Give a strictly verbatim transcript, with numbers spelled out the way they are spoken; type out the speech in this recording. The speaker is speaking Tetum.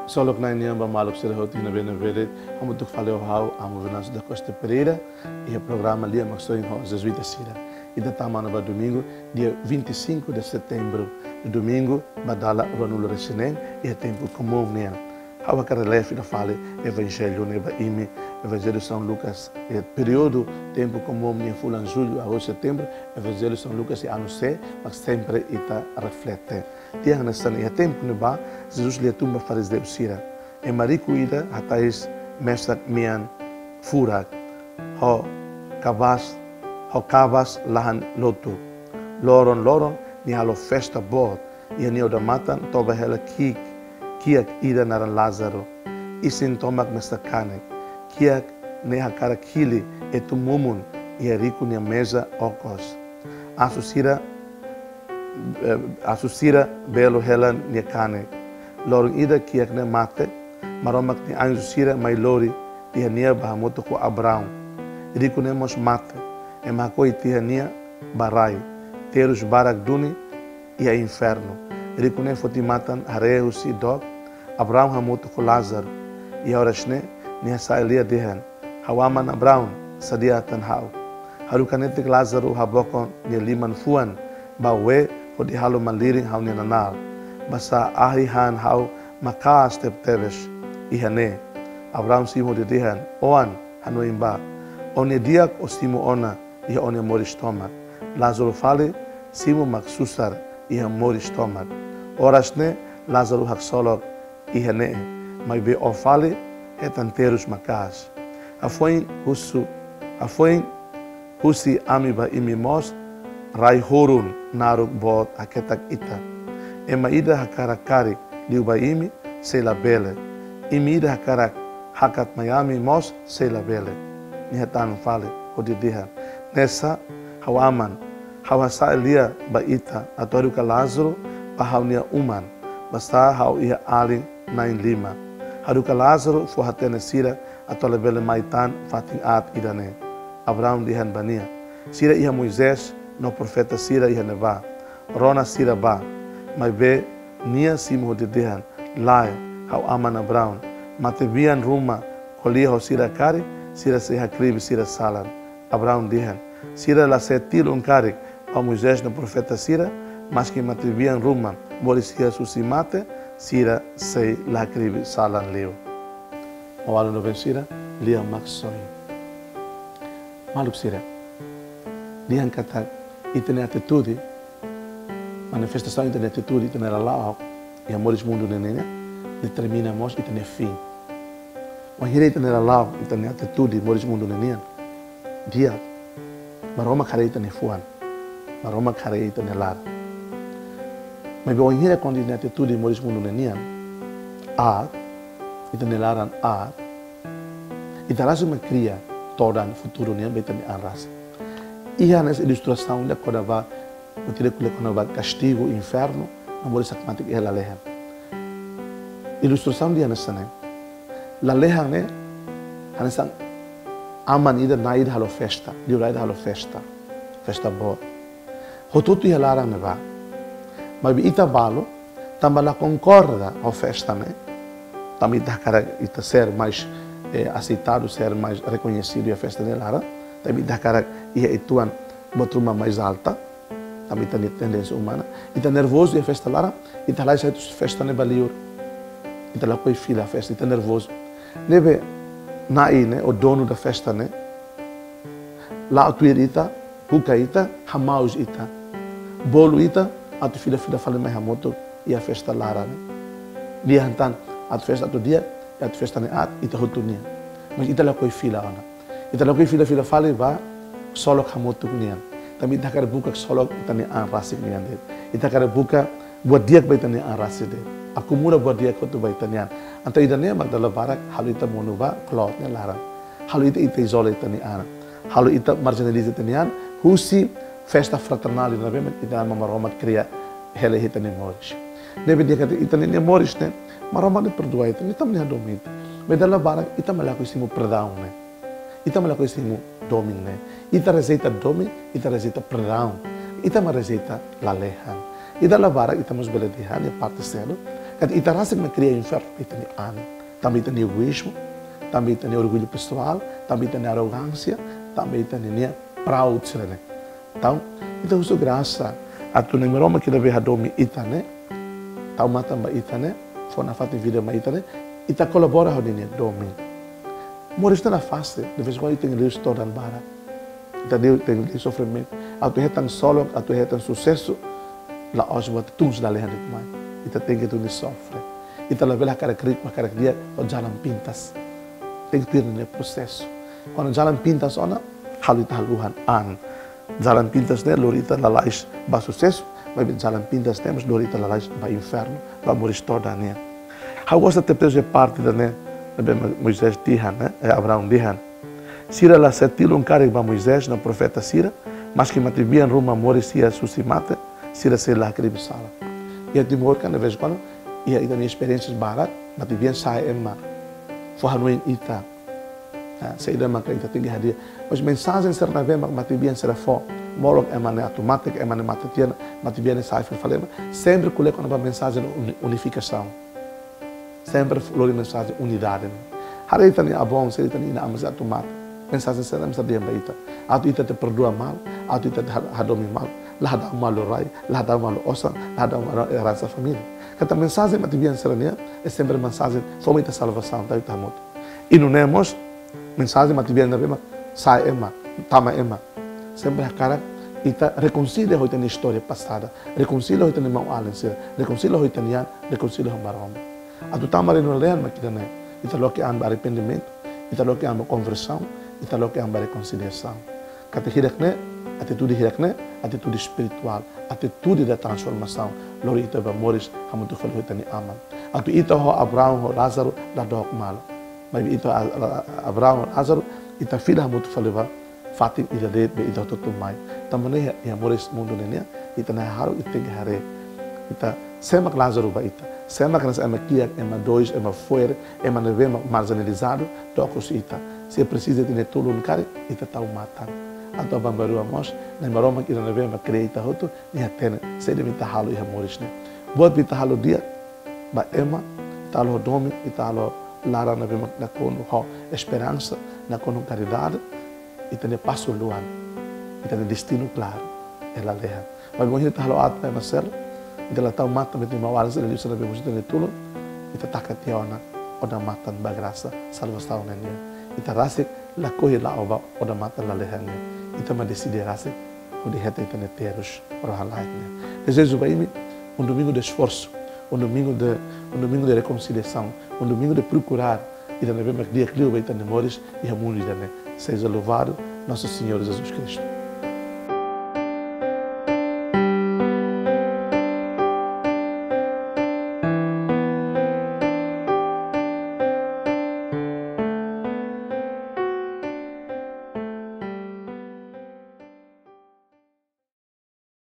Ksolok Na'i nian ba maluk sira hotu iha ne'ebé-ne'ebé de'it, hamutuk fali ho ha'u, Amu Venâncio da Costa Pereira, iha programa Lia Maksoin ho Jesuita sira. Ita tama ona ba domingu, dia vinte e cinco de setembro, domingu ba dala ruanulu-resin-neen, iha tempu komún nian. Ha'u hakarak lee fila fali Evanjellu ne'e ba imi, Evanjellu São Lucas, iha períodu tempu komún nian fulan jullu, agostu, setembru, Evanjellu São Lucas iha anu C, mak sempre ita reflete. Tiha hanesan iha tempu ne'ebá, Jesus lia tun ba farizeu sira. Ema riku ida hatais mesak mean furak, ho kabas, ho kabas lahan lotu. Loron-loron nia halo festa boot, iha nia odamatan toba hela ki'ik, kiak ida naran Lázaro. Isin tomak mesak kanek, kiak ne'e hakarak hili etu mumun iha riku nia meza okos. Asu sira, eh, asu sira belu hela nia kanek. Loron ida kiak ne'e mate, Maromak nia anju sira mai lori tiha nia ba hamutuk ho Abraão. Riku ne'e mós mate, ema hakoi tiha nia ba rai, terus barak duni iha infernu. Riku ne'e foti matan haree husi dook Abraão hamutuk ho Lázaro. Iha oras ne'e, nia hasa'e lia dehan: Ha'u aman Abraão, sadia tan ha'u. Haruka netik Lázaro habokon nia liman-fuan ba wee hodi halo malirin ha'u-nia nanál. Basá ahi han ha'u maka'as tebetebes iha ne'e. Abraão simu hodi dehan: Oan, hanoin bá. Ó-nia di'ak ó simu ona iha ó-nia moris tomak. Lázaro fali simu mak susar iha moris tomak. Oras ne'e Lázaro haksolok iha ne'e, maibé ó fali hetan terus maka'as. Hafoin husu, hafoin husi ami ba imi mós rai-horun naruk boot haketak ita. Ema ida hakarak karik liu ba imi, sei la bele. Imi ida hakarak hakat mai ami mós, sei la bele. Nia hatán fali hodi dehan: Ne'e sá, ha'u aman, ha'u hasa'e lia ba ita atu haruka Lázaro ba ha'u-nia uman, basá ha'u iha alin na'in-lima. Haruka Lázaro fó-hatene sira atu labele mai tan fatin aat ida-ne'e. Abraão dehan ba nia: Sira iha Moisés no profeta sira iha ne'ebá. Rona sira bá. Maibé nia simu hodi dehan: Lae, ha'u aman Abraão. Matebian ruma ko'alia ho sira karik, sira sei hakribi sira-nia salan. Abraão dehan: Sira la sei tilun karik ba Moisés no profeta sira, maski matebian ruma moris hi'as husi mate, sira sei la hakribi salan liu. Maluk nobel sira, Lia Maksoin. Maluk sira, dehan katak ita-nia atitude, manifestasaun ita-nia atitude, ita-nia lala'ok iha moris mundu ne'e nian, determina mós ita-nia fin. Wainhira ita-nia lala'ok, ita-nia atitude moris mundu ne'e nian di'ak, Maromak haree ita-nia fuan, Maromak haree ita-nia laran. Maibé wainhira kuandu ita-nia atitude moris mundu ne'e nian aat, ita-nia laran aat, ita rasik mak kria todan futuru nian ba ita-nia an rasik. Iha hanesan ilustrasaun ida kona-ba, buat ida ko'alia kona-ba kastigu, infernu, no moris hakmatek iha lalehan. Ilustrasaun ida hanesan ne'e. Lalehan ne'e hanesan aman ida, na'i ida halo festa, liurai ida halo festa, festa boot. Hotu-hotu iha laran ne'ebá. Maibé ita balu, tanba la konkorda ho festa ne'e, tanba ita hakarak ita ser mais, eh, aseitadu, ser mais rekoñesidu iha festa nia laran, tanba ita hakarak iha uitoan buat ruma mais alta, tanba ita-nia tendénsia umana. Ita nervozu iha festa laran, ita halai sai husi festa ne'e ba liur. Ita lakohi fila festa, ita nervozu. Ne'ebé na'i ne'e, o dono da festa ne'e, la'o tuir ita, buka ita, hamaus ita, bolu ita atu fila, fila fali mai hamutuk iha festa laran ne'e. Dehan tan atu festa atu di'ak, atu festa ne'e aat, ita hotu nian. Mas ita lakohi fila ona. Ita lakohi fila, fila fali ba ksolok hamutuk nian. Tanba ita hakarak buka ksolok ita-nia an rasik nian de'it. Ita hakarak buka buat di'ak ba ita-nia an rasik de'it. Akumula buat di'ak hotu ba ita-nia an. Entaun ida-ne'e mak dala barak halo ita monu ba kloot nia laran. Halo ita, ita izola ita-nia an. Halo ita marjinaliza ita-nia an husi festa fraternál ida ne'ebé mak ita-nia Aman Maromak kria hela iha ita-nia moris. Ne'ebé dehan katak ita-nia moris ne'e, Maromak ne'e perdua ita, nia tanba nia hadomi ita. Maibé dala barak ita mak lakohi simu perdaun ne'e. Ita mak lakohi simu domin ne'e. Ita rejeita domin, ita rejeita perdaun. Ita mak rejeita lalehan. I dala barak ita mós bele dehan iha parte seluk, Katak ita rasik mak kria infernu iha ita-nia an. Tanba ita-nia egoízmu, tanba ita-nia orgullu pesoál, tanba ita-nia arrogánsia, tanba ita-nia proud sira-ne'e. Entaun, ita husu grasa atu Nai Maromak ida be hadomi ita ne'e, tau matan ba ita ne'e, fó nafatin vida mai ita ne'e, ita kolabora ho ninia domin. Moris ne'e la fasil, de vez em quando ita tenke liu todan barak. Ita tenke liu sofrimentu. Atu hetan solok, atu hetan susesu, la'ós buat tun sira lalehan de'it mai. Ita tenke tun sofre. Ita labele hakarak ritmu, hakarak di'ak, ho jalan pintas. Tenke tuir ninia prosesu. Kuandu jalan pintas ona, halo ita haluha an. Jalan pintas ne'e lori ita lalais ba susesu, maibé jalan pintas ne'e mós lori ita lalais ba infernu, ba moris todan nian. Ha'u gosta tebes husi parte ida-ne'e, ne'ebé Mo-, Moisés dehan, ne'e, eh, Abraão dehan. Sira la sei tilun karik ba Moisés no profeta sira, maski matebian ruma moris iha husi mate, sira sei la hakribi sala. Iha Timor kan, de vez em quando, iha ita-nia esperiénsias barak, matebian sa'e ema fó hanoin ita. Ah, saida maka ita tenke hadi'a. Mas mensajen sira ne'ebé mak matebian sira fó, molok ema ne'e atu mate, ka ema ne'e mate tiha ona, matebian ne'e sa'e fali fali ema. Sempre ko'alia kona-ba mensajen uni-, unifikasaun. Sempre lori mensajen unidade. Haree ita-nia avó, sira ita-nia inan-aman sira atu mate. Mensajen sira ne'e mós dehan ba ita. Atu ita atu perdua malu, atu ita atu ha-, hadomi malu. La hadau malu rai, la hadau malu osan, la hadau malu eransa família. Katak mensajen matebian sira-ne'e, é sempre mensajen fó mai ita salvasaun, tau ita hamutuk. I nune'e mós, mensajen matebian ne'ebé mak sa'e ema, tama ema. Sempre hakarak ita rekonsilia ho ita-nia istória pasada, rekonsilia ho ita-nia maun-alin sira, rekonsilia ho ita-nia an, rekonsilia ho Maromak. Atu tama reinu lalehan mak ida-ne'e, ita loke an ba arrependimentu, ita loke an ba konversaun, ita loke an ba rekonsiliasaun. Katak hirak ne'e, atitude hirak ne'e, atitude espirituál, atitude da transformasaun, lori ita ba moris hamutuk fali ho ita-nia Aman. Atu ita ho Abraão ho Lázaro la dook malu. Maibé ita ho A-, A-, Abraão ho Lázaro, ita fila hamutuk fali ba fatin ida de'it be ita hotu-hotu mai. Tanba ne'e iha moris mundu ne'e nian, ita na'in-haat ita tenke haree. Ita, sé mak Lázaro ba ita. Sé mak hanesan ema kiak, ema dois, ema fo'er, ema ne'ebé mak marjinalizadu, dook husi ita. Se presiza ita-nia tulun karik, ita tau matan. Atu aban-bainrua mós, Nai Maromak ida ne'ebé mak kria ita hotu, nia hatene saida mak ita halo iha moris ne'e. Buat be ita halo di'ak ba ema, ita halo domin, ita halo laran ne'ebé mak nakonu ho esperansa, nakonu ho karidade, ita-nia pasu luan, ita-nia destinu klaru, iha lalehan. Maibé bainhira ita halo aat ba ema seluk, ita la tau matan ba ita-nia maun-alin sira, liuhusi ne'ebé mós ita-nia tulun, ita taka tiha ona odamatan ba grasa salvasaun ne'e nian. Ita rasik lakohi la'o ba odamatan lalehan nian. Ita mak deside rasik hodi hetan ita-nia terus rohan-laek nian. Dezeju ba imi um domingo de esforço, um domingo de, um domingo de reconciliação, um domingo de procurar ida ne'ebé mak di'ak liu ba ita-nia moris iha mundu ida-ne'e. Seja louvado nosso Senhor Jesus Cristo.